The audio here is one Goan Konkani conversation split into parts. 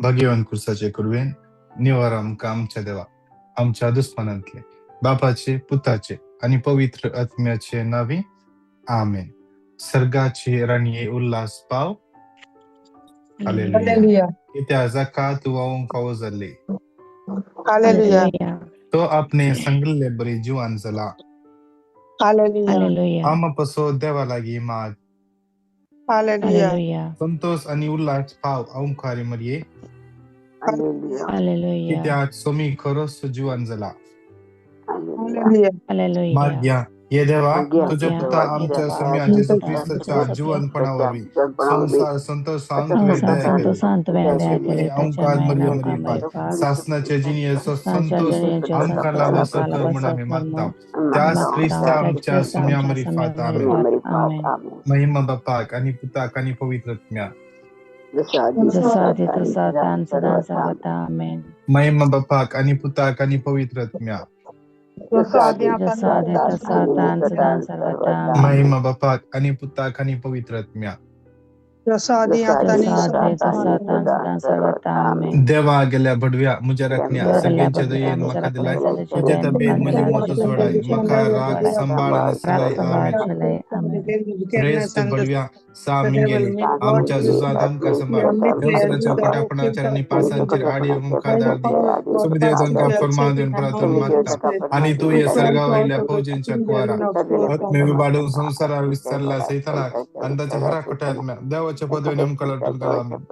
भाग्यवान कुर्साचे कुरवेन निवार आमकां आमच्या देवा आमच्या दुस्मानांतले बापाचे पुताचे आनी पवित्र आत्म्याचे नावी आमेन. सर्गाचे राणये उल्हास पाव. हालेलुया. हालेलुया. कित्या जाका तूं व्हांवूंक फावो जाल्ली हालेलुया. हालेलुया. तो आपणे सांगिल्ले बरी जिवान जाला. हालेलुया. हालेलुया. आमा पसो देवा लागीं माग. हालेलुया. हालेलुया. संतोष आनी उल्हास पाव ओंकारी मरये. हालेलुया. हालेलुया. कित्याक सोमी खरोच जिवान जाला. हालेलुया. हालेलुया. हालेलुया. मागया ये देवा तुझ्या मागया. पुता आमच्या सोम्या जेजू क्रिस्ताच्या जिवनपणा वरवीं संवसार संतोषान तुवें संवसार दया केली. संतोषान तुवें दया केली. ताच्या ओंकार मायेन मरिया आमकां मरिफात मरिफात सासनाचे जिणेचो सासनाच्या संतोष जिणेचो आमकां संतोष लाभसो आमकां कर म्हूण लाभसो आमी कर मागता म्हूण त्याच मागता. क्रिस्ता त्याच आमच्या क्रिस्ता सुम्या आमच्या सुम्या मरिफात. आमेन. मरिफात. आमेन. महिमा बापाक आनी पुताक आनी पवित्र आत्म्याक. जसो आदी तसो आतां आनी सदां सर्वथा. आमेन. महिमा बापाक आनी पुताक आनी पवित्र आत्म्याक. जसो आदी आतां जसो आदी तसो आतां आनी सदां सर्वथा. आमेन. महिमा बापाक आनी पुताक आनी पवित्र आत्म्याक. जसो आदी आतां जसो आदी तसो आतां आनी सदां सर्वथा. आमेन. देवा गेल्या भडव्या म्हज्या राखण्या देवा गेल्या सगळ्यांच्या भडव्या दयेन म्हज्या म्हाका दिलाय राखण्या तुज्या दयेन तबेन म्हाका म्हजी दिलाय मोत जोडाय म्हाका राग सांबाळ आनी राग सलाय. सांबाळ आमेन. चलय. आमेन. प्रेस्त भडव्या सा मिंगेली आमच्या झुजांत आमकां सांबाळ देवसराच्या कोट्यापणाचेर आनी पासांचेर आडी मुखार धाडदी सुमदेव तांकां फरमान दिवन प्रार्थना मागता आनी तूं हे सर्गा वयल्या फौजेंच्या कुवारा आत्मे विबाडून संवसारार विस्तारला सैतानाक आनी ताच्या हरा कोट्यात्म्या देवाच्या पदवेन आमकां लटून घाल. आमेन.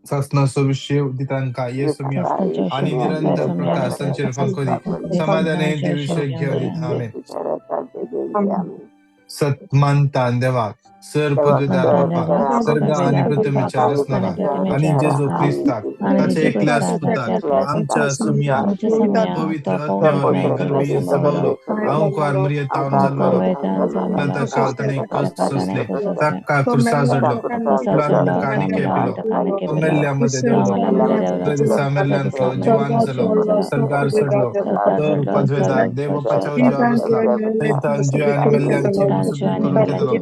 सासनाचो विशय दितांका येसुम्या सासनाच्या आनी निरंतर प्रकाश तांचेर फांको दी समाधानान ते विशय घेवन दित. आमेन. सत मानतान देवाक सर पदवीदार बापा सर्ग आनी पृथ्वीच्या रचणारा आनी जेजू क्रिस्ताक ताच्या एकल्याच पुताक आमच्या सुमया पवित्र आत्म्या वरवीं गर्भी सभावलो अंकुर मरियतावन जल्मलो ताका ताणें कश्ट सोंसले ताका खुर्सार चडलो उपरांत ताका आनी पिलो तो मेल्ल्या मदें देंवलो दुसऱ्या दिसा मेल्ल्यांतलो जिवान जालो सर्गार चडलो तर पदवेदार देव बापाच्या उजव्या बसला थंय तान जिव्या आनी मेल्ल्यांची मुसुबी करूंक येतलो.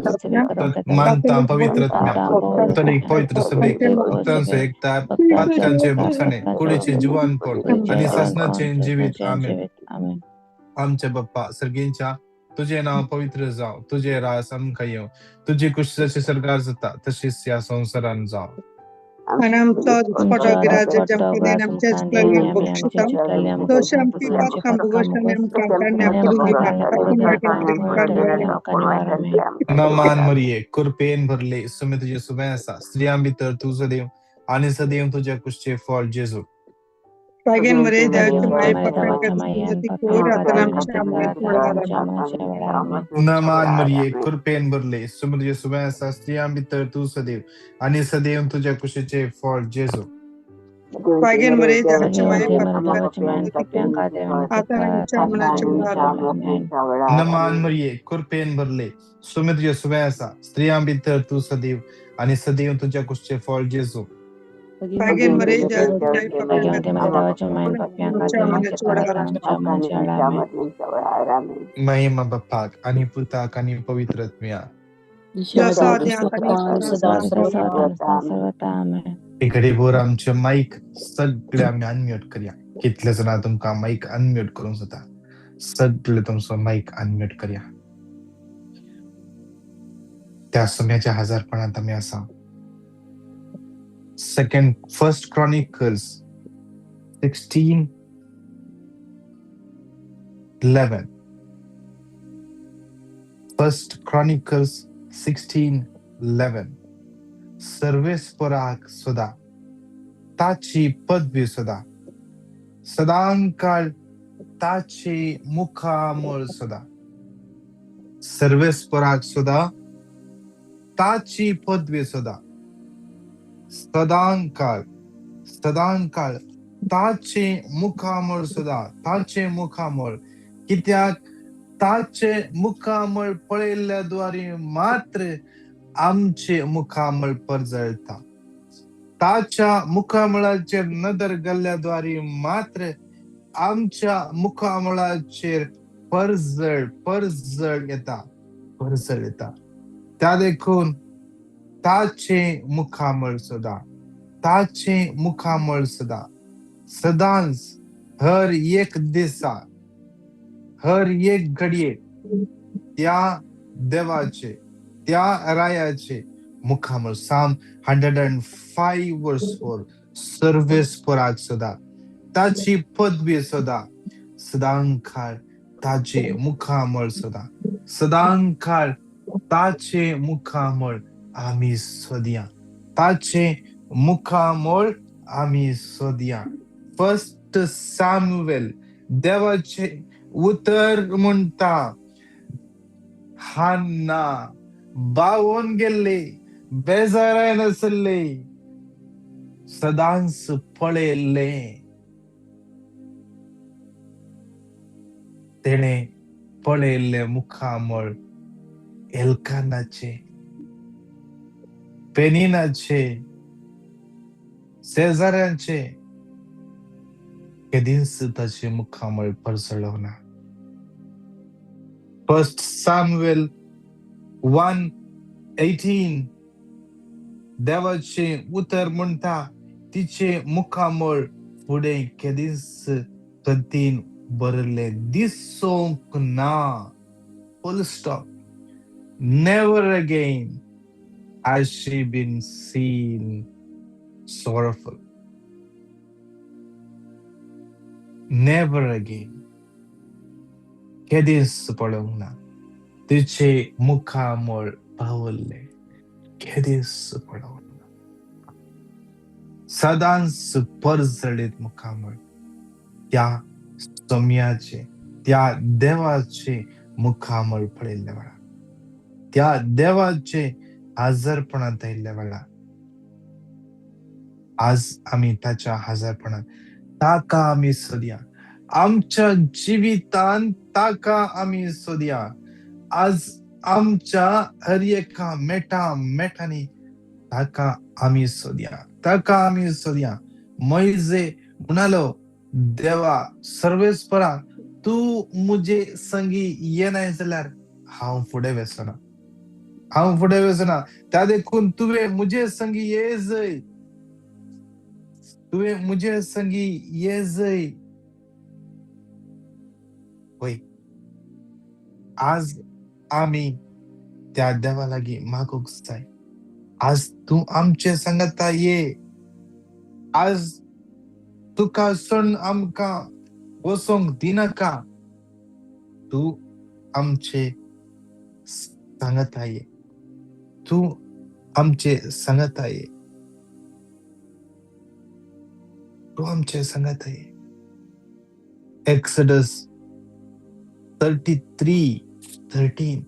मानता पवित्र आत्म्या कॅथोलीक पवित्र सभेक भक्तांचो एकतार पातकांचे भोगसाणे कुडीचे जिवानपण आनी सासनाचें जिवीत. आमेन. आमेन. आमचे बाप्पा सर्गेंच्या तुजें नांव पवित्र जावं तुजें राज आमकां येवं तुजी कुशी जशी सर्गार जाता तशीच ह्या संवसारान जावं. आनी आमचो दिसपटो गिराज आमकां दिन आमच्या चुकल्यांक बक्षिता तशी आमची पातकां भोगोशांनी आमकां काडण्या पडून दिनाका पूण वायटांतल्यान नमान मरिये कृपेन भरले सुमे तुजे सुबें आसा स्त्रियां भितर तूं सदैव आनी सदैव तुज्या कुशचें फळ जेजू. भाग्यान मरिये देवाची माय पापांक कोर आतां आमच्या मरणाच्या वेळार. आमेन. नमान मरिये कृपेन भरले सुमे तुजे सुबें आसा स्त्रियां भितर तूं सदैव आनी सदैव तुज्या कुशीचें फळ जेजू. भाग्यान मरिये देवाची माय पापांक आतां आमच्या मरणाच्या वेळार. आमेन. नमान मरिये कृपेन भरले सुमे तुजे सुबें आसा स्त्रियां भितर तूं सदैव आनी सदैव तुज्या कुशीचें फळ जेजू. भाग्यान मरिये देवाची माय पापांक आमच्या मरणाच्या वेळार. आमेन. महिमा बापाक आनी पुताक आनी पवित्र आत्म्याक. जसो आदी आतां सदां सर्वथा. आमेन. इकडे बोर आमचे माईक सगळे आमी अनम्यूट करया. कितले जाणां तुमकां माईक अनम्यूट करूंक जाता सगळे तुमचो माईक अनम्यूट करया. त्या सुम्याच्या हजारपणांत आमी आसा. Second first Chronicles 16:11. First Chronicles 16:11. सर्वेस्पराक सुदा ताची पदवी सुदा सदांकाळ ताची मुखामळ सुदा. सर्वेस्पराक सुदा ताची पदवी सुदा सदांकाळ सदांकाळ ताचे मुखामळ सुदा ताचे मुखामळ. कित्याक ताचे मुखामळ पळयल्ल्या द्वारे मात्र आमचे मुखामळ परजळता. ताच्या मुखामळाचेर नदर घाल्ल्या द्वारे मात्र आमच्या मुखामळाचेर परजळ परजळ येता परजळ येता. त्या देखून ताचे मुखामळ सुदा ताचें मुखामळ सदां सदांच हर एक दिसा हर एक घडये त्या देवाचे त्या रायाचे मुखामळ. Psalm 105 verse 4. सर्वेस्पराक सदा ताची पदवी सदा सदांकाळ ताचे मुखामळ सदा सदांकाळ ताचे मुखामळ आमी सोदया, ताचे मुखामळ आमी सोदया. फर्स्ट सॅम्युएल, देवाचे उतर म्हणटा, हान्ना बावून गेल्ले, बेजाराय नासले, सदांच पळयल्ले. तेणे पळयल्ले मुखामळ एल्कानाचे, पेनिनाचे, शेजाऱ्यांचे, केदींच ताचे मुखामळ परजळोंक ना. फर्स्ट सॅम्युएल 1:18, देवाचे उतर म्हणटा, तिचे मुखामळ फुडें केदींच खंतीन भरिल्लें दिसूंक ना. Full stop. Never again has she been seen sorrowful. Never again. केदींच पळोवंक ना तिचे मुखामळ बावल्ले, केदींच पळोवंक ना. सदांच परजळीत मुखामळ त्या सोम्याचे, त्या देवाचे मुखामळ पळयल्ल्या वेळार, त्या देवाचे हाजरपणांत आयिल्ल्या वेळार, आज आमी ताच्या हाजरपणांत ताका आमी सोदया. आमच्या जिवितान ताका आमी सोदया. आज आमच्या हर एका मेटा मेटांनी ताका आमी सोदया, ताका आमी सोदया. मोयजे म्हणालो, देवा सर्वेस्परा, तूं मुजे संगी येनाय जाल्यार हांव फुडें वचना, हांव फुडें वचना. त्या देखून तुवें मुजे संगी ये जय, तुवें मुजे संगी ये जय. वय, आज आमी त्या देवा लागीं मागूंक जाय, आज तूं आमचे सांगाता ये. आज तुका सोडून आमकां वचोंक दिनाका. तूं आमचे सांगाता ये, तूं आमचे सांगाता ये, तूं आमचे सांगाता ये. एक्सडस 33:13,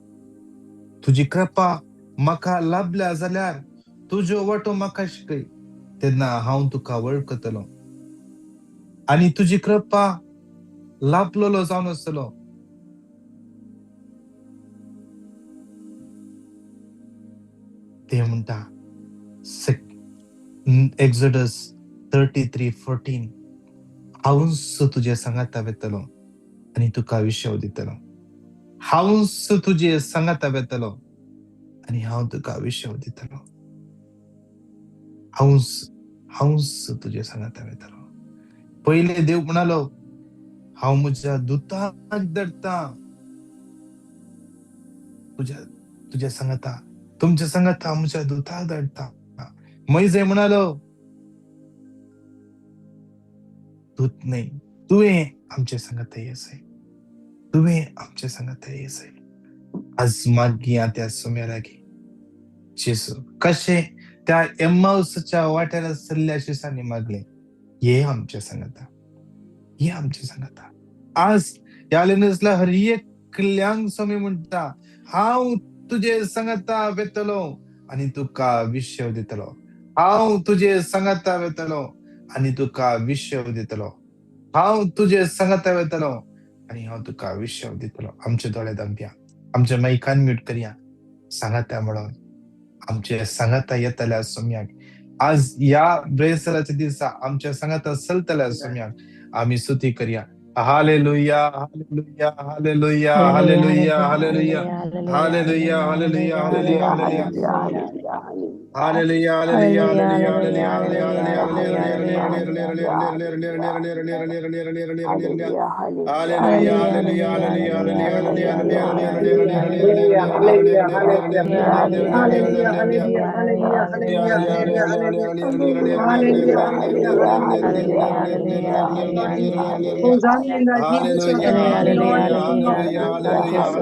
तुजी कृपा म्हाका लाभल्या जाल्यार तुज्यो वाटो म्हाका शिकय, तेन्ना हांव तुका वळखतलो आनी तुजी कृपा लाभलेलो जावन आसतलो. ते म्हणटा एक्सडस 33:14, हांवूच तुजे सांगाता वेतलो आनी तुका विशव दितलो. हांवूच तुजे सांगाता वेतलो आनी हांव तुका विशव दितलो. हांवूच, हांवूच तुजे सांगाता वेतलो. पयले देव म्हणालो, हांव म्हज्या दुताक धाडटा तुज्या सांगाता, तुमच्या सांगाता म्हज्या दुताक धाडटा. मोयजे म्हणालो, दूत न्हय, तुवें आमच्या सांगाता येसय, तुवें आमच्या सांगाता येसय. आज मागया त्या सोम्या लागीं. जेजू कशें त्या एम्माउसाच्या वाट्यार आसलेल्या शिसांनी मागले, ये आमच्या सांगाता, ये आमच्या सांगाता. आज ह्या लेनसला हर एकल्यांक स्वामी म्हणटा, हांव तुजे सांगाता वेतलो आनी तुका विशव दितलो. हांव तुजे सांगाता वेतलो आनी तुका विशव दितलो. हांव तुजे सांगाता वेतलो आनी हांव तुका विशव दितलो. आमचे दोळे धांपया, आमचे मायकान म्यूट करया. सांगाता म्हणून आमचे सांगाता येतल्या सोम्याक, आज ह्या ब्रेसराच्या दिसा आमच्या सांगाता चलतल्या सोम्याक आमी स्तुती करया. Hallelujah, hallelujah, hallelujah, hallelujah, hallelujah, hallelujah, hallelujah, hallelujah, hallelujah. Hallelujah, hallelujah, Hallelujah, hallelujah, hallelujah, hallelujah, hallelujah, hallelujah, hallelujah, hallelujah, hallelujah, hallelujah, hallelujah, Hallelujah, hallelujah, hallelujah, hallelujah. Hallelujah, hallelujah, hallelujah, hallelujah, hallelujah, hallelujah. Hallelujah, hallelujah, hallelujah. hallelujah, hallelujah, hallelujah. Hosanna in the Jesus, you are the mighty Lord, the King of Kings, Lord Jesus.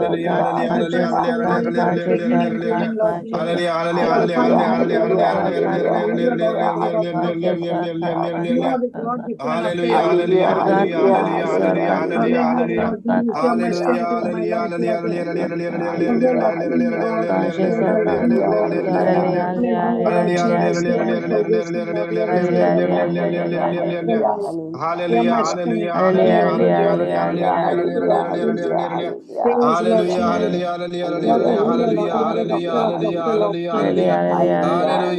I trust you, Lord, you are the beginning and the end, Lord Jesus. The Alpha and Omega, Lord Jesus. You are Lord of Lord of Lord. You are the God before and after Hallelujah, everything, hallelujah, Lord hallelujah, Jesus. hallelujah, hallelujah, Hallelujah, hallelujah. Lord Jesus. You are my Hallelujah, strength in my hallelujah, life, hallelujah, Lord Jesus. hallelujah, Everlasting God, everlasting God. Hallelujah, Lord Jesus. You are my salvation, Lord. You are my strength, Lord. Hallelujah. You are hallelujah, my strength. hallelujah, You are my hallelujah, strength. hallelujah, hallelujah. Praise Lord Hallelujah, Jesus. hallelujah, hallelujah, You are the healer, hallelujah, Lord. You are the hallelujah, doctor of hallelujah, doctor, Lord hallelujah, Jesus. hallelujah. Hallelujah, I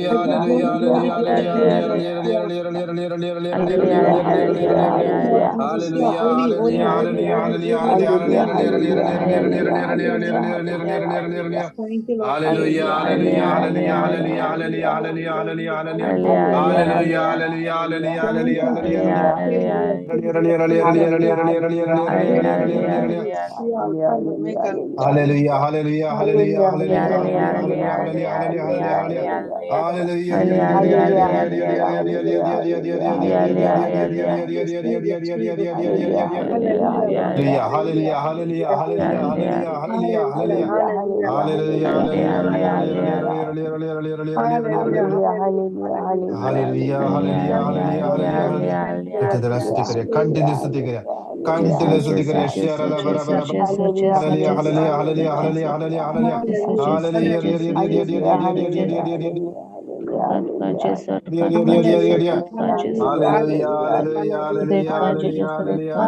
give hallelujah, glory, glory, hallelujah, glory, glory, hallelujah, Lord. hallelujah, hallelujah. Lord Jesus, you are Hallelujah, holy, holy, hallelujah, holy, hallelujah, holy, hallelujah, holy, Lord hallelujah, Jesus. hallelujah. Thank you, Lord Hallelujah, Jesus. hallelujah, hallelujah, hallelujah, hallelujah, hallelujah, hallelujah, hallelujah. Hallelujah, hallelujah, hallelujah, Thank hallelujah, you, hallelujah. Jesus. Praise the Lord, praise the Lord, praise the Lord, praise the Lord. Thank you, Lord Jesus. You are Alpha and Omega, Lord Jesus. Hallelujah, hallelujah, hallelujah, Hallelujah, hallelujah, hallelujah, hallelujah, hallelujah, hallelujah, hallelujah. Hallelujah, Jesus, Jesus, Jesus. Hallelujah, Lord. Hallelujah, Hallelujah. hallelujah, hallelujah, hallelujah, hallelujah, hallelujah, Hallelujah, hallelujah. hallelujah, Hallelujah, hallelujah. hallelujah, Hallelujah, hallelujah, hallelujah, hallelujah. hallelujah, hallelujah, Thank you, hallelujah, Lord hallelujah, Jesus. hallelujah. Thank you, Lord कट्टे स्तुति Jesus. करिया, Praise the continue Lord. स्तुति करिया, कंटिन्यू स्तुति करिया। शेर अला बरा बरा Hallelujah, hallelujah, hallelujah, hallelujah, hallelujah, hallelujah, hallelujah, hallelujah, hallelujah, Hallelujah, hallelujah, hallelujah, hallelujah, hallelujah, hallelujah, hallelujah,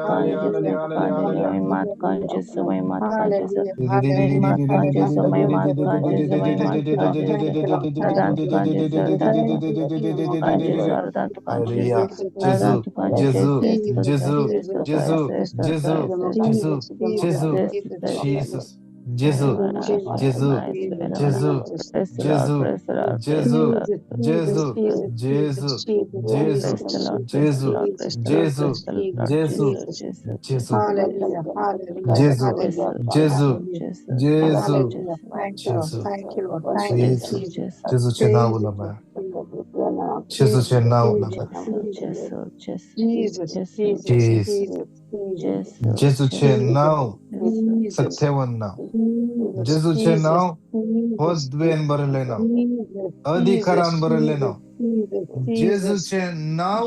hallelujah, hallelujah, hallelujah, hallelujah, hallelujah, hallelujah, hallelujah, hallelujah, hallelujah. Thank you, Lord. Thank you, Lord. Thank you. Thank you, Jesus. Hallelujah. Jesus, Gesù, Gesù, Jesus, Gesù, Jesus, Gesù, Gesù, Gesù, Jesus, Jesus, Gesù, Jesus, Jesus, Gesù, Jesus, Gesù, Jesus, Gesù, Jesus, Gesù, Gesù, Jesus, Jesus, Gesù, Jesus, Gesù, Jesus, Gesù, Jesus, Gesù, Jesus, Gesù, Jesus, Jesus, Gesù, Jesus. Gesù, Hallelujah, hallelujah, Gesù, hallelujah, Gesù, hallelujah, Gesù, hallelujah. Thank you, Lord. Gesù, Thank you, Lord. Thank you, Gesù, Jesus. Gesù now Praise you, ulava Lord. Gesù Jesus, now Jesus, ulava Jesus, Jesus, Jesus, Jesus, Jesus, Jesus, Gesù Jesus, now Jesus, सत्तेवन now Jesus, Gesù Jesus, now Jesus, होद्वेन बरले now Jesus, अधिकारान Jesus, बरले Jesus, now Jesus, Gesù Jesus, now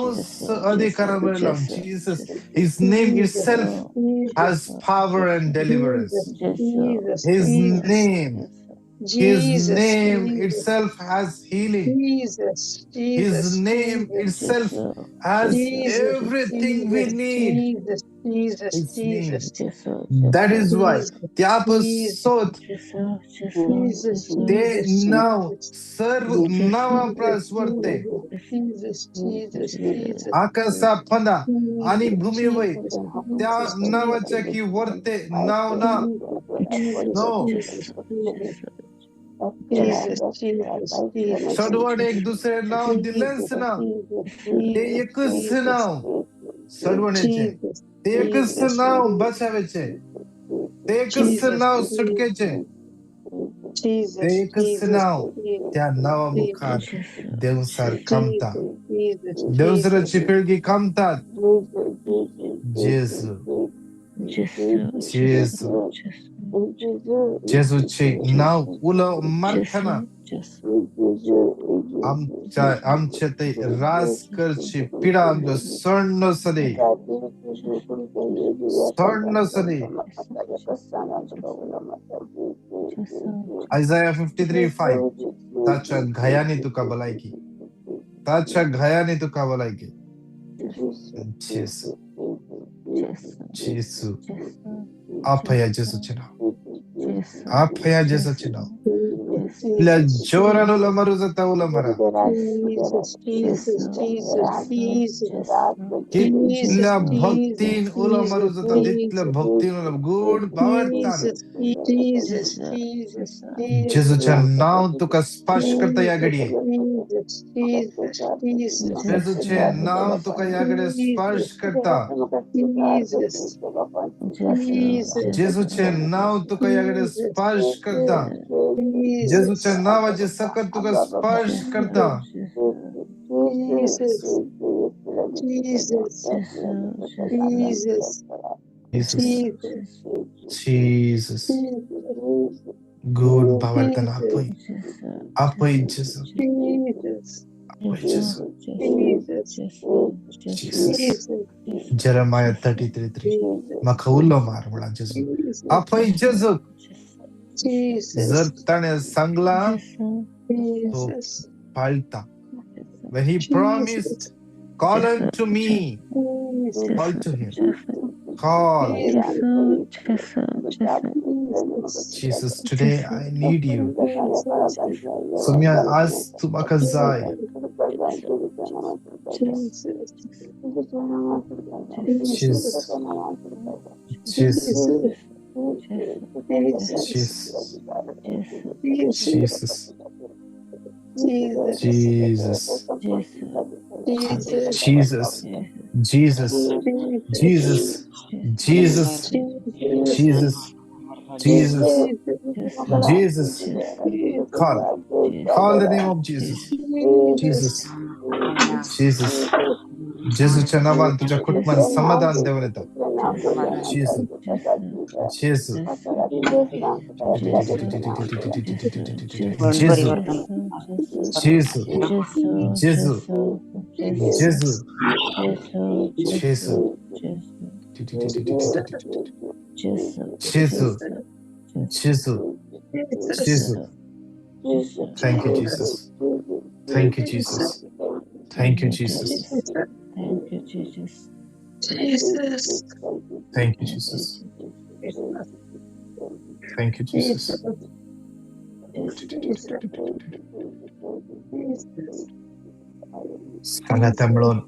अधिकारान बरले now Jesus, his name Jesus, itself Jesus, has power and Jesus, deliverance. Jesus, His Jesus, name, his Jesus, name Jesus, itself has healing. Jesus, His Jesus, name Jesus, itself has Jesus, everything we Jesus, need. Jesus, Jesus, His name. Jesus, That is why Jesus, त्या Jesus, पासून Jesus, ते Jesus, नाव Jesus, सर्व नावाप्रस वरते Jesus, Jesus, Jesus, आकाशा फंदा आणि Jesus, भूमीवय Jesus, त्या Jesus, नावाच्या Jesus, की वरते नाव ना Jesus, no. Jesus, Jesus, Jesus, Jesus, Jesus, सडवण एक दुसरे नाव दिलेच Jesus, ना, Jesus, ते Jesus, एकच Jesus, नाव सडवण्याचे, Jesus, ते एकच Jesus, नाव बचावायचे, ते एकच Jesus, नाव सुटकेचे, ते Jesus, एकच Jesus, नाव. Jesus, त्या नावामुखार देवसार कामता, Jesus, Jesus, देवसराची पिळगी कामतात. जेजू, जेजू, जेजूचे नाव उलो मारताना आमच्या आमच्या ते रास करची पिढा आमच्या सण सदे सण सदे. आयझाया 53:5 ताच्या घायाने तुका भलायकी, ताच्या घायाने तुका भलायकी. जेजू, जेजू, आपया जेजूचे नाव, आपया जेजूचे नाव, कितल्या जोरान उलो मारू जाता उलो मारा. Jesus, Jesus, Jesus, Jesus, कितल्या भक्तीन उलो मारू जाता तितल्या भक्तीन उलो गुण भावार्थान. Jesus, Jesus, Jesus, जेजूचें नांव तुका स्पर्श करता ह्या घडये. Jesus, Jesus, Jesus, जेजूचें नांव तुका ह्या घडये स्पर्श करता. Jesus, Jesus, जेजूचें नांव तुका ह्या घडये स्पर्श करता. जेजूच्या नांवाचे सकत तुका स्पर्श करता. Jesus, Jesus, Jesus, Jesus, Jesus. गुण भावार्थान आपय, आपय जेजू, आपय जेजू. Jesus. Jeremiah 33:3. म्हाका उलो मार म्हणला जेजू. आपय जेजू. जर ताणें सांगलां तो पाळटा. When he promised, call unto me, call to him, call. Jesus, today I need you. Soumya, आज तूं म्हाका जाय. Jesus, Jesus, Jesus, Jesus, Jesus, Jesus, Jesus, Jesus, Jesus, Jesus, Jesus, Jesus. Call, call the name of Jesus. Jesus, Jesus. जेजूच्या नावान तुझ्या कुटुंबान समाधान देवन येता. Jesus, Jesus, जेजू, जेजू, जेजू, जेजू, जेजू, जेजू, जेजू, जेजू. Thank you, Jesus. Thank you, Jesus. Thank you, Jesus. Thank you, Jesus. Jesus. Thank you, Jesus. Thank you, Jesus. सांगाता मेळोवन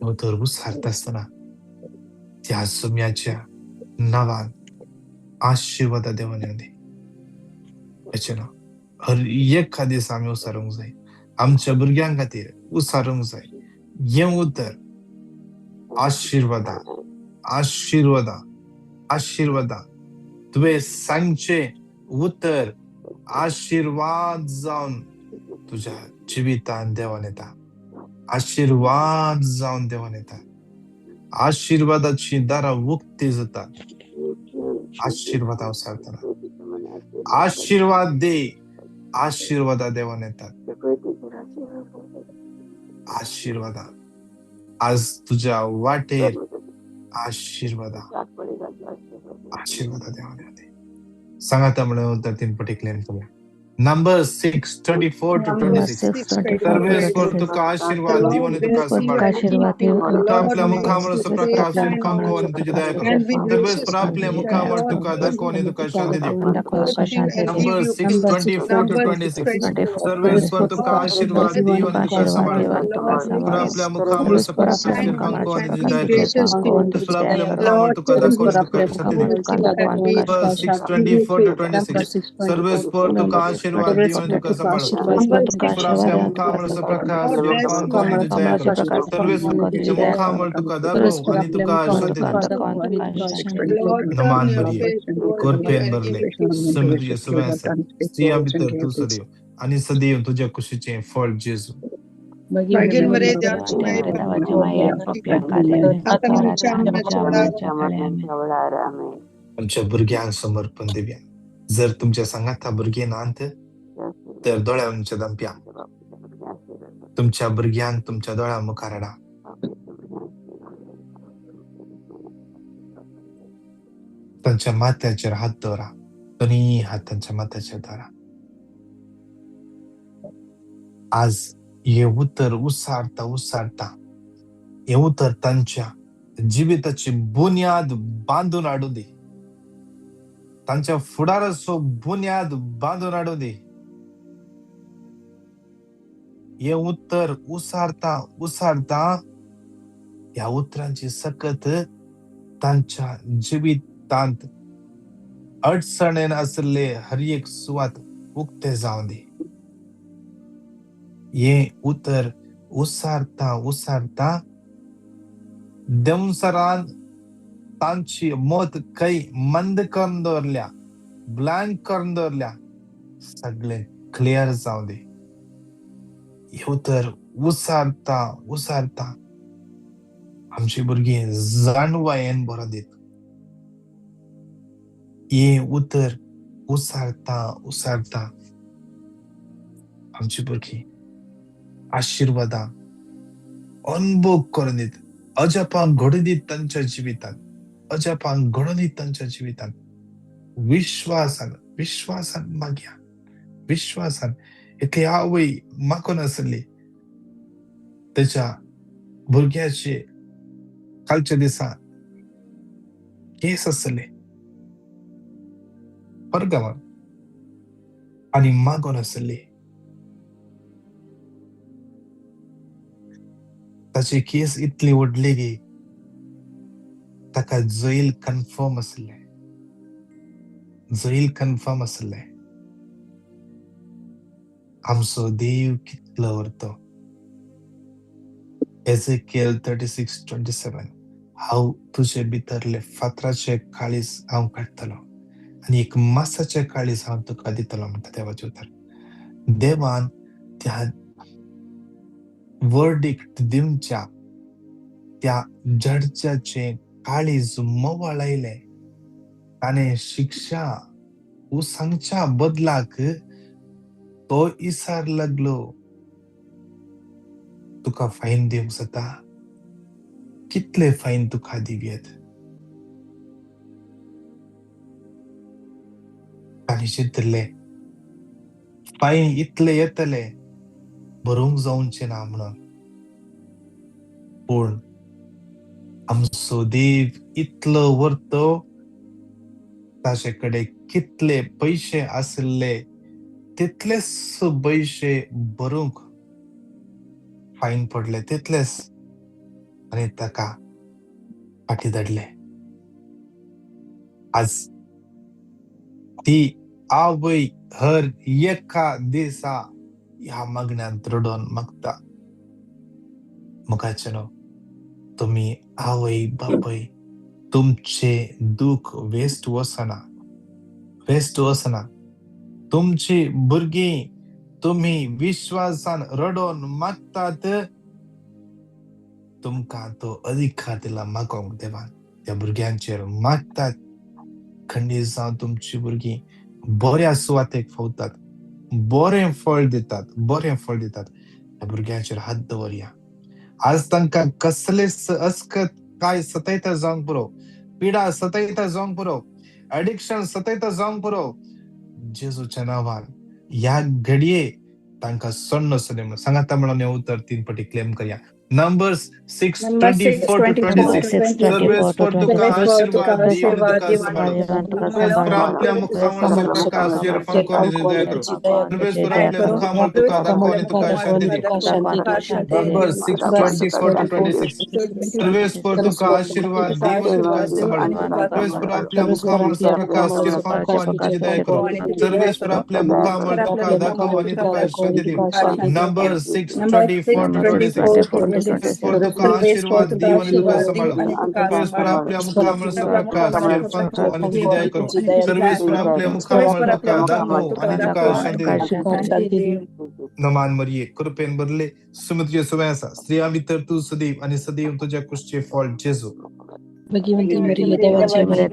उतर उसारता आसतना त्या सुम्याच्या नांवान आशिर्वादा देवान येवं दी. हेचें नांव हर एका दिसा आमी उसारूंक जाय. आमच्या भुरग्यां खातीर उसारूंक जाय. हें उतर आशिर्वादा, आशिर्वादा, आशिर्वादा. तुवें सांगचें उतर आशिर्वाद जावन तुज्या जिवितान देवान येता. आशिर्वाद जावन देवान येता. आशिर्वादाची दारां उक्ती जाता. आशिर्वादा उसारतना आशिर्वाद दे. आशिर्वादा देवान येतात. आशिर्वादा आज तुझ्या वाटेर आशिर्वादा, आशिर्वादा देवान येता. सांगाता म्हणून उतर तीन पटी क्लेम करूया. Number 6:24 to 26. सर्वेस्पर तुका आशीर्वाद दिवन आणि तुका सांभाळ. तुका आपल्या मुखामळाचो प्रकाश चमको आणि तुझी दया करो. सर्वेस्पर आपल्या मुखामळ तुका दाखव आणि तुका शांती देव. Number 6:24 to 26. सर्वेस्पर तुका आशीर्वाद दिवन आणि तुका सांभाळ. तुका आपल्या मुखामळाचो प्रकाश चमको आणि तुझी दया करो. सर्वेस्पर आपल्या मुखामळ तुका दाखव आणि तुका शांती देव. Number 6:24 to 26. सर्वेस्पर तुका आशीर्वाद दिवन आणि तुका सांभाळ. सर्वेस्पर आपल्या मुखामळाचो प्रकाश चमको आणि तुझी दया करो. सर्वेस्पर आपल्या मुखामळ तुका दाखव आणि तुका शांती देव. नमान मरिये, कृपेन भरले, स्वामी तुझे सुवे आसा. स्त्रियां भितर तूं सदैव आनी सदैव तुज्या कुशीचें फळ जेजू. भाग्यवान मरिय, देवाची माये, आता आमच्या मरणाच्या वेळार. आमच्या भुरग्यांक समर्पण दिवया. जर तुमच्या सांगाता भुरगीं नात तर दोळ्यांच्या दमप्या तुमच्या भुरग्यांक तुमच्या दोळ्यां मुखार हाडा. तांच्या माथ्याचेर हात दवरा. दोनूय हात तांच्या माथ्याचेर दवरा. आज हे उतर उसारता उसारता हे उतर तांच्या जिविताची बुन्याद बांदून हाडूं दी. तांच्या फुडाराचो बुन्याद बांदून हाडूं दी. हें उतर उसारता उसारता ह्या उतरांची सकत तांच्या जिवितांत अडचणेन आशिल्ले हर एक सुवात उक्ते जावं दी. हें उतर उसारता उसारता देंवचारान तांची मत खंय मंद करून दवरल्या, ब्लँक करून दवरल्या, सगळें क्लियर जावं दी. हें उतर उसारता उसारता आमची भुरगीं जाणवायेन बरोवन दीत. हें उतर उसारता उसारता आमची भुरगीं आशिर्वादां अनुभव करून दीत, अजापां घडून दीत तांच्या जिवितांत, अजापां घडून दीत तांच्या जिवितांत. विश्वासान विश्वासान मागया, विश्वासान. एकली आवय मागून आसली तेच्या भुरग्याचे कालच्या दिसा केस आसले परगांवान आनी मागून आसली. ताची केस इतली व्हडली की ताका जैल कन्फर्म आसलें, जैल कन्फर्म आसलें. आमचो देव कितलो व्हरतो. Ezekiel 36:27, हांव तुजे भितरले फातराचे काळीज हांव काडटलो आनी एक मासाचे काळीज हांव तुका दितलो म्हणटा देवाचें उतर. देवान त्या वर्डिक्ट दिवच्या त्या जड्जाचें काळीज मोवाळायलें. ताणें शिक्षा सांगच्या बदलाक तो इसार लागलो, तुका फायन दिवंक जाता, कितले फायन तुका दिवयेत. ताणें चिंतलें फायन इतले येतले भरूंक जावचें ना म्हणून. पूण आमचो देव इतलो व्हरतो, ताचे कडेन कितले पयशे आशिल्ले तितलेच पयशे भरूंक फायन पडले तितलेच, आनी ताका फाटीं धाडले. आज ती आवय हर एका दिसा ह्या मागण्यांत रडोवन मागता. मुखाचें न्हू, तुमी आवय बापूय तुमचे दुःख वेस्ट वचना, वेस्ट वचना. तुमची भुरगीं तुमी विश्वासान रडोवन मागतात, तुमकां तो अधिकार दिला मागोंक देवान. त्या भुरग्यांचेर मागतात, खंडीत जावन तुमची भुरगीं बऱ्या सुवातेक पावतात, बरें फळ दितात, बरें फळ दितात. त्या भुरग्यांचेर हात दवरया. आज तांकां कसलेच अस्कत काय सतयता जावंक पुरो, पिडा सतयता जावंक पुरो, एडिक्शन सतयता जावंक पुरो, जेजूच्या नांवान ह्या घडये तांकां सोडनो सोडे म्हणून सांगाता म्हणून हें उतर तीन पटी क्लेम करया. Numbers 6:24 to 26. सर्वेस्पर तुका आशीर्वाद दी आनी तुका सांबाळूं. सर्वेस्पर आपल्या मुखामळाचेर प्रकाश फांको आनी तुजी दया करूं. सर्वेस्पर आपल्या मुखामळ तुका दाखोवं आनी तुका शांती दी. Numbers 6:24 to 26. सर्वेस्पर तुका आशीर्वाद दी आनी तुका सांबाळूं. सर्वेस्पर आपल्या मुखामळाचेर प्रकाश फांको आनी तुजी दया करूं. सर्वेस्पर आपल्या मुखामळ तुका दाखोवं आनी तुका शांती दी. Numbers 6:24 to 26. सर्वेस्पर तुका आशीर्वाद दी आनी तुका सांबाळूं. सर्वेस्पर आपल्या मुखामळाचो प्रकाश फांको आनी तुजी दया करूं. सर्वेस्पर आपल्या मुखामळ तुका दाखोवं आनी तुका शांती दी. नमान मरिये, कृपेन भरले, सुमी तुजे सुवें आसा. स्त्रियां भितर तूं सदैव आनी सदैव तुज्या कुशीचें फळ जेजू. भगिवंती मरिये, देवाची माया,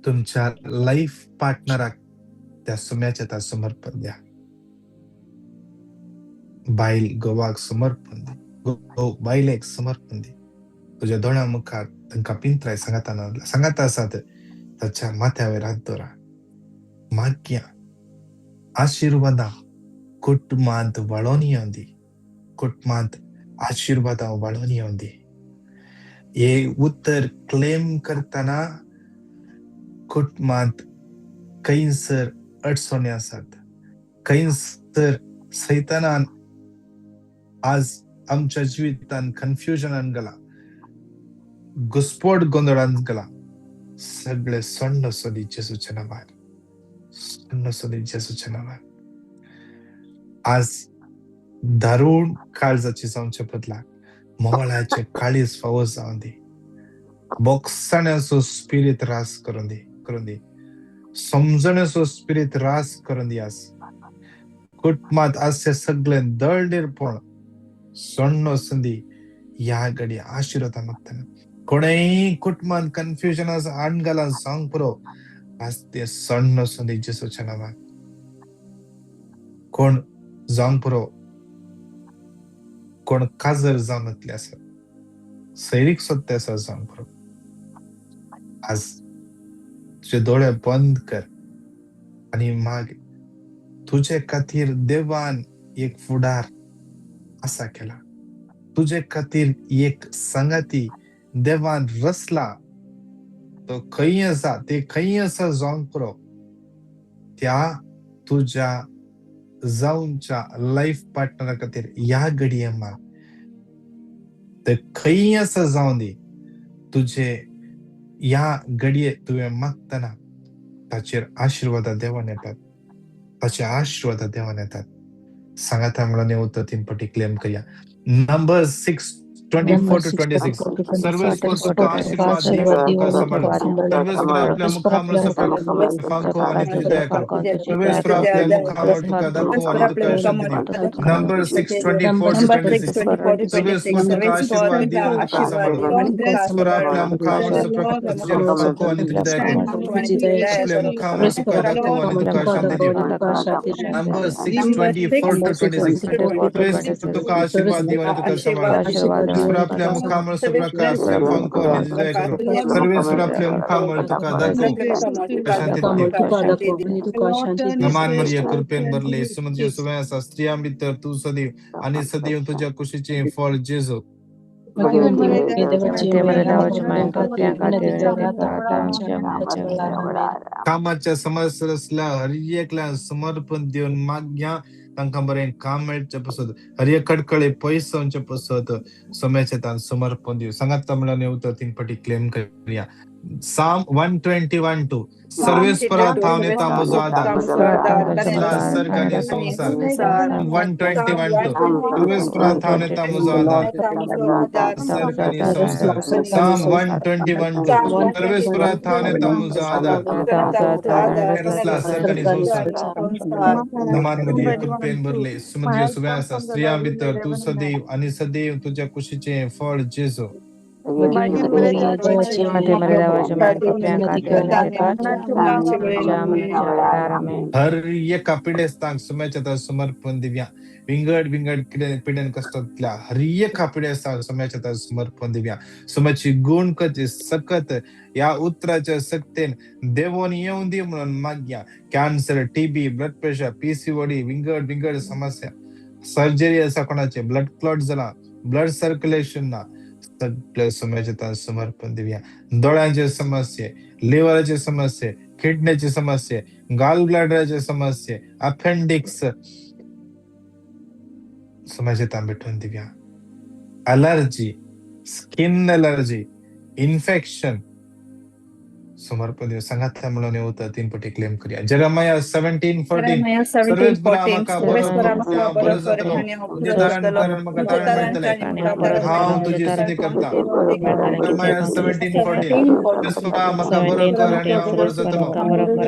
तुमच्या लाईफ पार्टनराक त्या सुम्याच्या त्या समर्पण द्या. बायल घोवाक समर्पण दी, घोव बायलेक समर्पण दी. तुज्या दोळ्यां मुखार तांकां पिंत्राय सांगाता सांगाता आसात, ताच्या माथ्यावयर हात दवरा. मागया आशिर्वादां कुटुंबांत वाळोवन येवं दी, कुटुंबांत आशिर्वादां वाळोवन येवं दी. हे उतर क्लेम करतना कुटुंबांत खंयसर अडचणी आसात, खंयसर सैतानान आज आमच्या जिवितान कन्फ्युजनान गेला, घुस्पट गोंदळान गेला, सगळे सण्ण सोदी जेजूच्या नांवान, सण्ण सोदी जेजूच्या नांवान. आज दारूण काळजाची जावचे बदला मोवाळाचे काळीज फावो जावन दी, बोगसाण्याचो स्पिरीत रास करून दी, करून दी, समजण्याचो स्पिरीत रास करून दी. आज कुटुंबात आज सगळे दळडीरपण सण्ण संदी ह्या घडी आशिर्वादा मागतना. कोणेय कुटुंबात कन्फ्युजन हाडून घाला जावंक पुरो, आज ते सण्ण संदी जेजूच्या नांवान. कोण जावंक पुरो, कोण काजर जावन वतले आसा, सैरीक सोदते आसा जावंक पुरो, आज तुजे दोळे बंद कर आनी माग, तुजे खातीर देवान एक फुडार आसा केला, तुजे खातीर एक संगाती देवान रचला, तो खंय आसा, ते खंय आसा जावंक पुरो, त्या तुज्या जावच्या लायफ पार्टनरा खातीर ह्या घडये माग. ते खंय आसा जावं दी, तुजे ह्या घडये तुवें मागतना ताचेर आशिर्वादा देवान येतात, ताचे आशिर्वादा देवान येतात. सांगाता म्हणून उतर तीन पटी क्लेम करया. Number 6:24 to 26. सर्वेस्पर तुका आशीर्वाद दिवं तुका सांबाळूं, सर्वेस्पर आपल्या मुखामळ फांको आनी तुजी दया करूं, सर्वेस्पर आपल्या मुखामळ तुका दाखोवं आनी तुका शांती दिवं. Number 6:24 to 26. सर्वेस्पर तुका आशीर्वाद दिवं आनी तुका सांबाळूं, सर्वेस्पर आपल्या मुखामळ तुजेर फांको आनी तुजी दया करूं, आपल्या मुखामळ तुका दाखोवं आनी तुका शांती दिवं. Number 6:24 to 26. सर्वेस्पर तुका आशीर्वाद दिवं आनी तुका सांबाळूं, सर्वेस्पर आपल्या मुखामळ सुप्रकाश फांको आनी तुजी दया करूं, सर्वेस्पर आपल्या मुखामळ तुका दाखोवं शांती दिवं. नमान मरिया, कृपेन भरले, सुमद्य सुवे आसा, स्त्रियां भितर तूं सदैव आनी सदैव तुज्या कुशीचें फळ जेजू. कामाच्या समस्या आसल्या हर एकल्यान समर्पण दिवन मागया, तांकां बरें काम मेळचें पसत, हर एक कडकडे पयस जावचे पसत सम्याचे तान समर्पण दिवं. सांगात म्हणून उतर तीन पटी क्लेम करया. Psalm 121:2. सर्वेस्परा थावन येता म्हजो आदार, सर्ग आनी संवसार. 121:2. सर्वेस्परा थावन येता म्हजो आदार, सर्ग आनी संवसार. Psalm 121:2. सर्वेस्परा थावन येता म्हजो आदार, सर्ग आनी संवसार. नमान मरिये, कृपेन भरले, सुमद्य सुवे आसा, स्त्रियां भितर तूं सदैव आनी सदैव तुज्या कुशीचें फळ जेजू. हर एका पिडेस्तांक सुम्याच्या समर्पण दिव्या, विंगड विंगड पिडेन कष्टांतल्या हर एका पिडेस्तांक सुम्याच्या समर्पण दिव्या. सुम्याची गुण कची सकत ह्या उतराच्या सक्तेन देवोन येवन दी म्हणून मागया. Cancer, TB, blood pressure, PCOD, विंगड विंगड समस्या, सर्जरी आसा कोणाचे, ब्लड क्लॉट जाला, ब्लड सर्क्युलेशन ना, सगळे सुम्याच्या समर्पण दिव्या. दोळ्यांचे समस्ये, लिव्हराचे समस्ये, किडनीची समस्ये, गाल ब्लॅडराचे समस्ये, अपेंडिक्स सुम्याच्या भेटून Divya. Allergy, skin allergy, infection समर्पण दिवं. सांगात म्हणून उतर तीन पटी क्लेम करूया. जेरेमाया 17:14. सर्वेस्परा म्हाका बरो जातलो, तुजें तारण कर म्हाका तारण मेळटलें, हांव तुजी स्तुती करता. जेरेमाया 17:14. सर्वेस्परा म्हाका बरो कर आनी हांव बरो जातलो,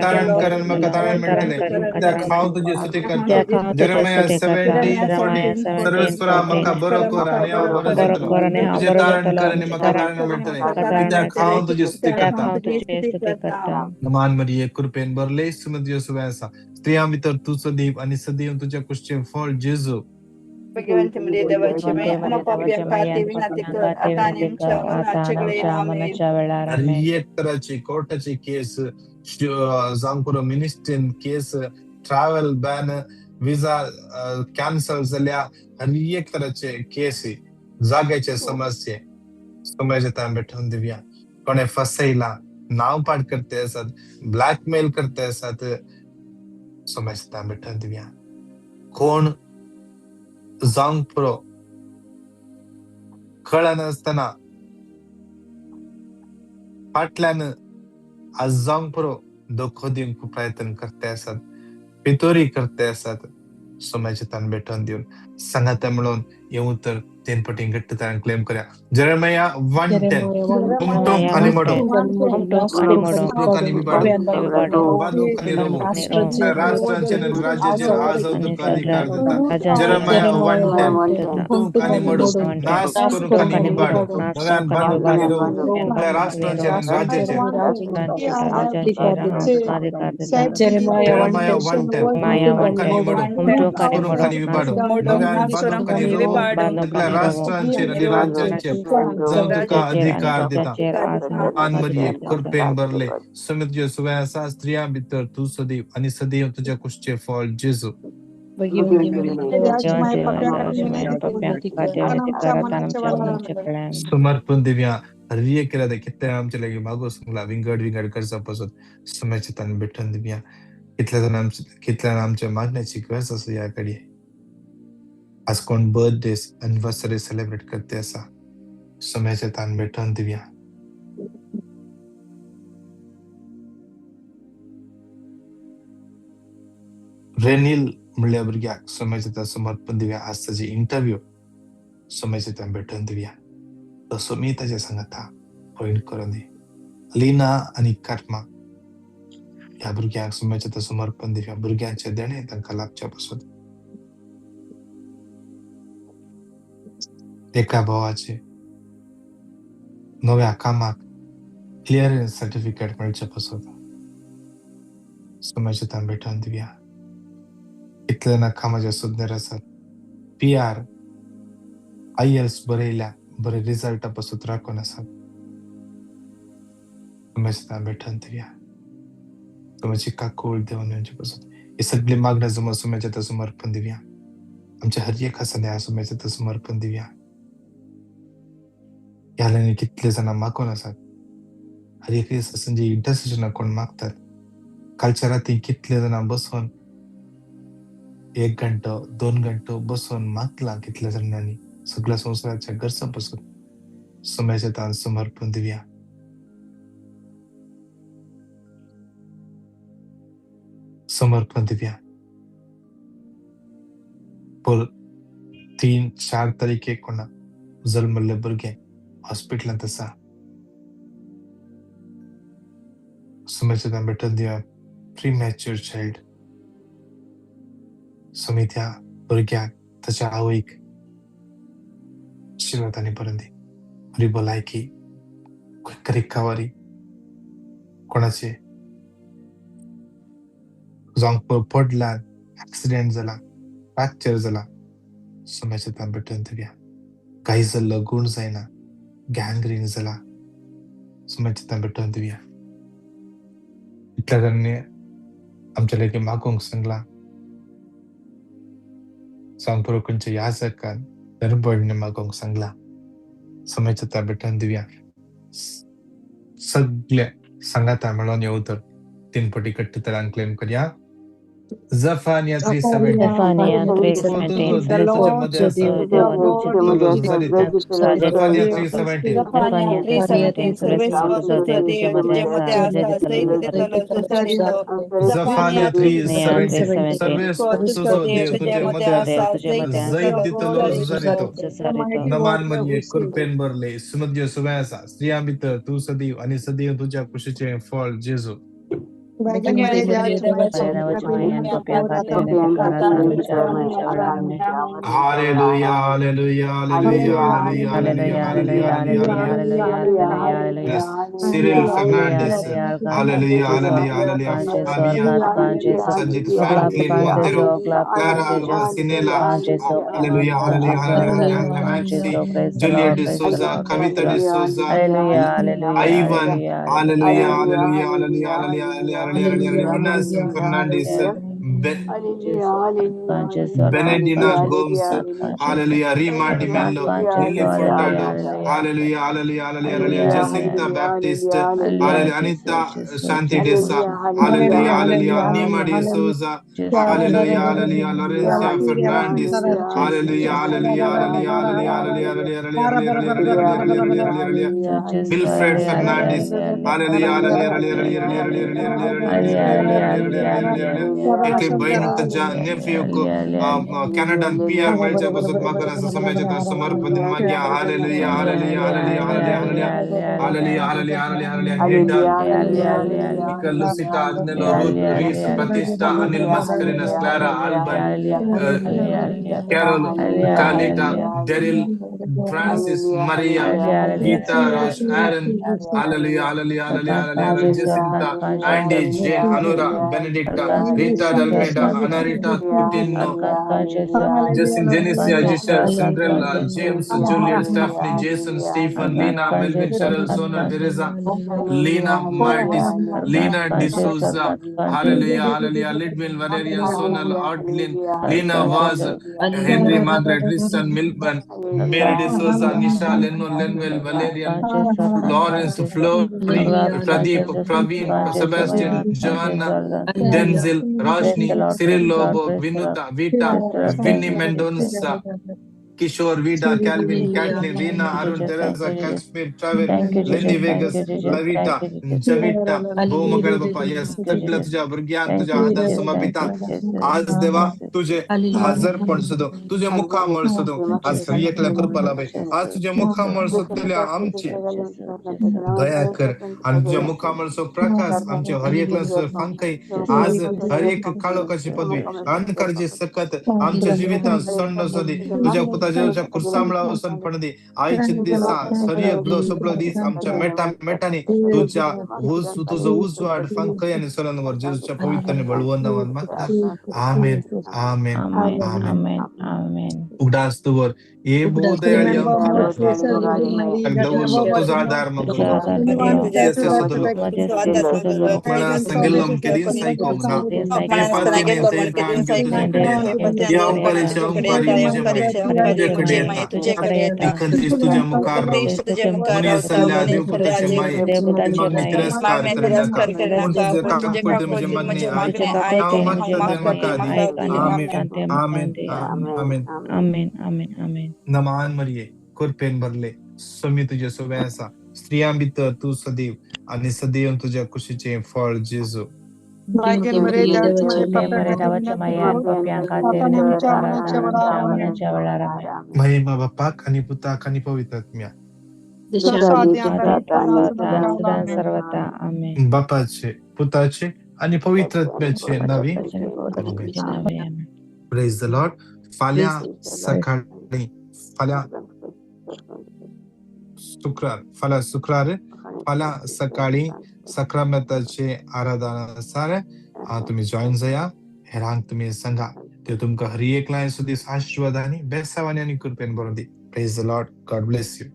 तारण कर म्हाका तारण मेळटलें, कित्याक हांव तुजी स्तुती करता. जेरेमाया 17:14. सर्वेस्परा म्हाका बरो कर आनी हांव बरो जातलो, तुजें तारण कर आनी म्हाका तारण मेळटलें, कित्याक हांव तुजी स्तुती करता. नमान मरिये, कृपेन भरले, सुमद्य सुवे आसा, स्त्रियां भितर तूं सदैव आनी सदैव तुज्या कुशीचें फळ जेजू. हर एक तराची कोर्टाची केस, जावंक पुरो मिनिस्ट्रीन केस, ट्रॅव्हल बॅन, विजा कॅन्सल जाल्या, हर एक तराचे केसी, जाग्याचे समस्ये सुम्याच्या तान भेटून दिवया. कोणे फसयला, नांव पाड करते आसात, ब्लॅकमेल करते आसात. सोम्याच्या भेटून दिवया. कोण जावंक पुरो कळनासतना फाटल्यान आज जावंक पुरो धोको दिवंक प्रयत्न करते आसात, पितोरी करते आसात. सोम्याचे तान भेटून दिवन सांगाता म्हणून हें उतर तीन पटी घट्ट तरान क्लेम करया. जेरेमिया 1:10. Jeremiah हुमटोक आनी मोडो, 1:10. आनी विबाडो, बांदूक आनी रोवो, राष्ट्रांचेर आनी राज्याचेर आज हांव तुका अधिकार दिता. जेरेमिया 1:10. हुमटूंक आनी मोडो, नाश करूंक आनी विबाडो, नव्यान बांदूक आनी रोवो, सगळ्या राष्ट्रांचेर आनी राज्याचेर. जेरेमिया 1:10. हुमटूंक आनी मोडो, नाश करूंक आनी विबाडो, नव्यान बांदूक आनी रोवो, सगळ्या राष्ट्रांचेर आनी राज्यांचेर जावं तुका अधिकार दिता. मान मरिये, कृपेन भरले, स्वामी तुज्या सुवे आसा. स्त्रियां भितर तूं सदैव आनी सदैव तुज्या कुशचें फळ जेजू. समर्पण दिव्या. हर केला कितले आमचे लागीं मागो सांगला विंगड विंगड गरजां पासून सोम्याचे तान भेटून दिवया. कितल्या जाणां कितल्या आमच्या मागण्याची गरज आसा ह्या घडये. आज कोण बर्थडे, एनिवर्सरी सेलिब्रेट करते आसा, सोम्याचे तान भेटून दिवया. रेनील म्हणल्या भुरग्याक सोम्याचे तान समर्पण दिवया. आज ताजी इंटरव्यू, सोम्याचे तान भेटून दिवया. तो सोमी ताच्या सांगाता पॉयंट करून दी. लीना आनी कर्मा ह्या भुरग्यांक सोम्याचे तान समर्पण दिवया. भुरग्यांचे देणें तांकां लाभच्या पासून. एका भावाचे नव्या कामाक क्लियरन्स सर्टिफिकेट मेळचे पासून सोम्याचे तान भेटून दिवया. कितले जाणां कामाचे सोदनेर आसात, PR, IELTS बरयल्या, बरे रिजल्टा पासून राखून आसात, सोम्याचे तान भेटून दिवया. सोम्याची काकूळ देवन येवचे पासून ही सगळी मागण्या जमा सोम्याच्या तान समर्पण दिवया. आमच्या हर एक आसा सोम्याच्या तान समर्पण दिवया. ह्या लायनी कितले जाणां मागून आसात, हर एक दीस जे इंटरसेशनाक कोण मागतात. कालच्या राती कितले जाणां बसून 1 घंटो 2 घंटो बसून मागला कितल्या जाणांनी सगळ्या संवसाराच्या गरजां पासून सोम्याच्या तान समर्पण दिवया. समर्पण दिवया. पर 3-4 तारखेक कोणा जल्मल्ले भुरगें हॉस्पिटलांत आसा, सोम्याच्या तान भेटून दिवया. प्रीमॅच्युअर चायल्ड, सोमी त्या भुरग्याक ताच्या आवयक आशिर्वादांनी भरून दी. बरी भलायकी, क्विक रिकवरी. कोणाचे जावंक पडला, एक्सिडेंट जाला, फ्रॅक्चर जाला, सोम्याच्या तान भेटून दिवया. घाय जाल्लो गूण जायना, गँग्रीन जाला, सोम्याच्या तान भेटून दिवया. इतल्या जाणांनी आमच्या लागीं मागूंक सांगलां, जावंक पुरो खंयच्या याजकान धर्मभरणे मागूंक सांगलां, सोम्याच्या तान भेटून दिवया. सगळे सांगाता मेळोन येवं तर 3 पटी घट्ट तरान क्लेम करया. जफानिया 3:17. जफानिया 3:17. जफानिया 3:17. सर्वेस्प तुजो देव तुजे मदें आसा, जैत दितलो झुजारितो. नमान मरिये, कृपेन भरले, सुमद्य सुवे आसा. स्त्रियां भितर तूं सदैव आनी सदैव तुज्या कुशीचें फळ जेजू. Hallelujah, hallelujah, hallelujah, hallelujah, hallelujah, hallelujah, hallelujah. Yes, Cyril Fernandez, hallelujah, hallelujah, hallelujah. Fabian, Sanjit Franklin Montero, Clara Alva Sinela, hallelujah, hallelujah, hallelujah, hallelujah. Maxi, Juliet de Souza, Kavita de Souza, Ivan, hallelujah, hallelujah, hallelujah, hallelujah, hallelujah, hallelujah, Ronaldson Fernandez, Benedina Gomes, hallelujah, Rima D'Mello, Lily Furtado, hallelujah, hallelujah, hallelujah, hallelujah, Jacinta Baptist, hallelujah, Anita Shanti Desa, hallelujah, hallelujah, Nima De Souza, hallelujah, hallelujah, Laurencia Fernandez, hallelujah, hallelujah, hallelujah, hallelujah, hallelujah, hallelujah, hallelujah, hallelujah, hallelujah, Wilfred Fernandez, hallelujah, hallelujah, hallelujah, hallelujah, hallelujah, hallelujah, hallelujah, एकली बहीण ताच्या नेफ्यूक कॅनडान पीआर मेळच्या पासून म्हाका समाजात समर्पण मागया. Hallelujah, hallelujah, hallelujah, hallelujah, hallelujah, hallelujah, hallelujah, hallelujah. Heda, Lucita, Agnello, Ruth, Reese, Pratishta, Anil Mascarenhas, Clara, Alban, Carol, Carlita, Daryl, Francis, Maria, Geeta, Raj, Aaron, hallelujah, hallelujah, hallelujah, hallelujah, Jacinta, Andy, Jane, Anura, Benedicta, Rita Dalmeda, Anarita Coutinho, Justin, Genesia, Giselle, Cinderella, James, Juliet, Stephanie, Jason, Stephen, Lena, Melvin, Cheryl, Sona, Teresa, Lena, Martis, Lena D'Souza, hallelujah, hallelujah, Lidwin, Valeria, Sonal, Odlin, Lena Vaz, Henry, Margaret, Tristan, Milburn, Mary D'Souza, Nisha, Leno, Lenwell, Valerian, Lawrence, Flori, Pradeep, Praveen, Sebastian, Joanna, Denzel, Roshni, Cyril Lobo, Vinuta, Vita, Vinny Mendonça, Kishore, Vida, Calvin, Kathleen, Reena, Arun, Teresa, Kashmir, Travel, Lenny Vegas, Lavita, Javita, भोवमंगळ बाप्पा, या सगळ्या तुझ्या भुरग्यांक तुझ्या हातान समर्पिता. आज देवा तुझे हजरपण सुद्दां, तुझे मुखामळ सुद्दां आज एकल्या कृपा लाभय. आज तुझ्या मुखामळ सोदतल्या आमची दया कर आणि तुझ्या मुखामळचो प्रकाश आमच्या हर एकल्या फांकय. आज हर एक काळोखाची पदवी, अंधकाराची सकत आमच्या जिवितांत सण्ण दी. तुझ्या पुता जेजूच्या खुर्सामळा वचून पण दी. आयच्या दिसा सगळो सगळो दीस आमच्या मेटा मेटांनी तुझ्या तुजो उजवाड फांकय आणि सलन वर जेजूच्या पवित्र आणि बळवंत नावान मागता. आमेन, आमेन, आमेन. उगडास दवर हे भूदयाळी दवरलो तुजो आधार मागलो सांगिल्लो केदींच आयकोंक ना. तुजे कडेन येता, देखून तुज्या मुखार रावता. मनीस जाल्ल्या देवपुताचे माये, मागणी तिरस्कार करनाका, पूण तुजे काकूळटे म्हजे मागणी आयक. हांव मागता तें म्हाका दी. आमेन, आमेन, आमेन. आमेन, आमेन, आमेन. नमान मरिये, कृपेन भरले, स्वामी तुजे सोबे आसा. स्त्रियां भितर तूं सदैव आनी सदैव तुज्या कुशीचें फळ जेजू. महिमा बापाक आनी पुताक आनी पवित्र आत्म्याक. बापाचे, पुताचे आनी पवित्र आत्म्याचे नावी. Praise the Lord. फाल्यां सकाळीं, फाल्यां शुक्रार, फाल्यां शुक्रार, फाल्यां सकाळीं साक्रामेंताचे आराधना आसा. तुमी जॉयन जाया, हेरांक तुमी सांगा. त्यो तुमकां हर एकल्या दीस आशिर्वादांनी, बेसावांनी आनी कृपेन भरून दी. Praise the Lord. God bless you.